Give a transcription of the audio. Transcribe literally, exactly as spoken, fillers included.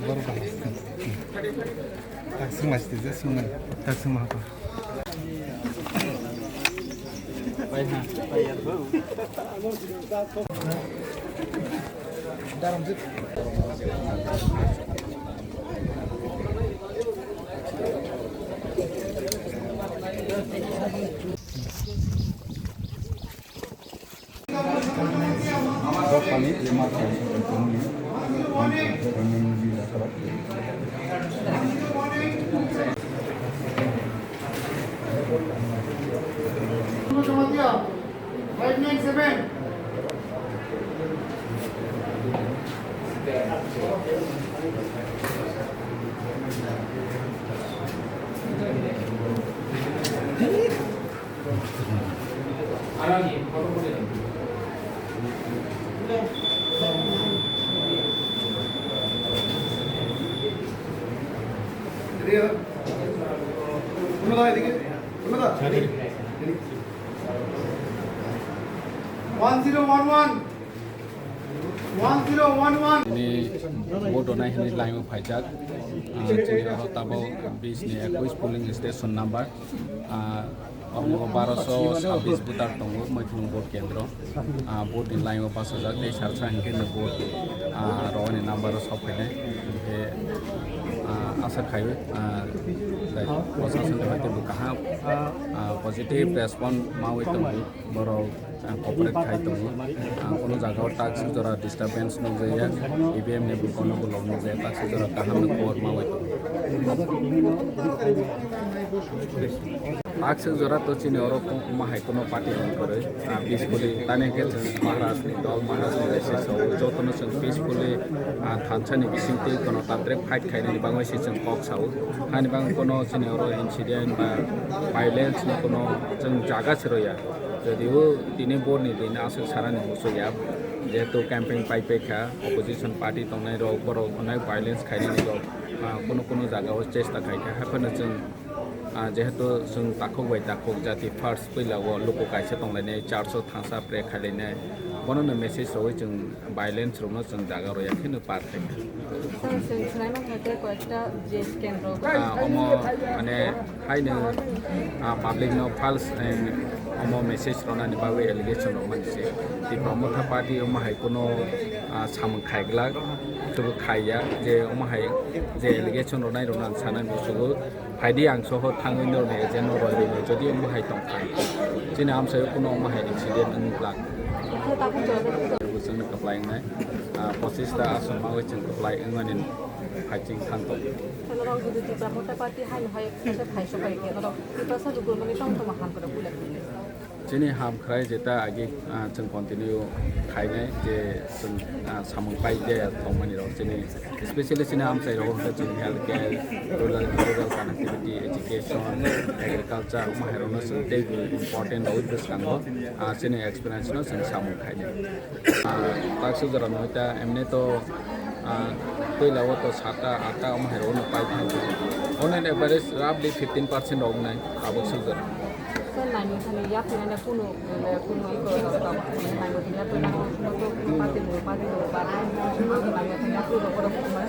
Borok bai. Tak swng ma site je swng mani. Tak swng ma hapa. One zero one one. One zero one one. Ini vote donai hini line o phaijak. Ah, chini oro tabok bis ni ekwis polling station number. Ah, omo baroso sabis voter tongo, Maithulung vote kendro. Ah, vote ni line o bachajak, tei salsa hinkhe ni vote, ah, rogni number o sok phainai. Hinkhe, ah, asa khai, ah, tei proshasoni bai teibo kaham, ah, positive response mawi tongo. Borok, ah, cooperate khai tongo. Ah, kono jaga o takswk jora disturbance nukjaya, E V M ni bukono bolong nukjaya, takswk jora kaham no kobor mawi tongo. Takswk jora to chini oro wngma hai kono party wng kwrwi, ah, peacefully, tani hwnkhe chwng Maharaj ni dol, Maharaj ni S S O, jotono chwng peacefully, ah, thansa ni bising twi kono tantre fight khainani bagwi se chwng kok sao. Hani bagwi kono chini oro incident ba violence ni kono chwng jaga se rwya. Jodio tini borni din aswk sarani muchuk ya, jehetu campaign pai pai kha, opposition party tongnai rok, borok onek violence khainani rok, ah, kono kono jaga o chesta khai kha, haphano chwng, ah, jehetu chwng takhuk bai takhuk jati first puila o luku kaisa tonglainai, church o thangsa pray khailainai, bono no message rwui chwng violence rokno chwng jaga rwya kheno par khaikha. Sir, chwng khwnai mankha tei koyekta je kendro. Ah, omo mane haino, ah, public no false, eh, omo message rwnani bagwi allegation rwmani se. Tipra Motha Party omo hai kuno, ah, samung khaiglak, tebo khaiya je omo hai je allegation rwnai rwna sanani musugo. Phaidi ang soho thangwi norni agent no rwlwi jodi omo hai tongkha. Chini amsai kuno omo hai incident wng glak. Bo chwngno kwplai wngnai. Ah, pochis ta aswk mawi chwng kwplai wngmani phaiching thang tong. Norok jodi Tipra Motha Party haino hai kaisa phai sokai khe norok Tiprasa lukurokni tongthoma hamkra puila. Chini hamkhrai jeta agi, ah, chwng continue khainai je chwng, ah, samung pai je tongmani rok chini, especially chini amchai rok hwnkhe chwng health care, rural, rural connectivity, education, agriculture, omo hai rokno chwng tei important rwi bwskango, ah, chini experience no chwng samung khainai. Ah, takswk jora noita, emni to, ah, puila o to sata, atta omo hai rokno pai thang. On an average, roughly fifteen percent rok wngnai tabuk swk jora. Sir, naimwthani yapri nani kunu, eh, kunu iko, naimwthani yapri nani kunu to party ni party ni ba, kunu naimwthani yapri rok oro kunu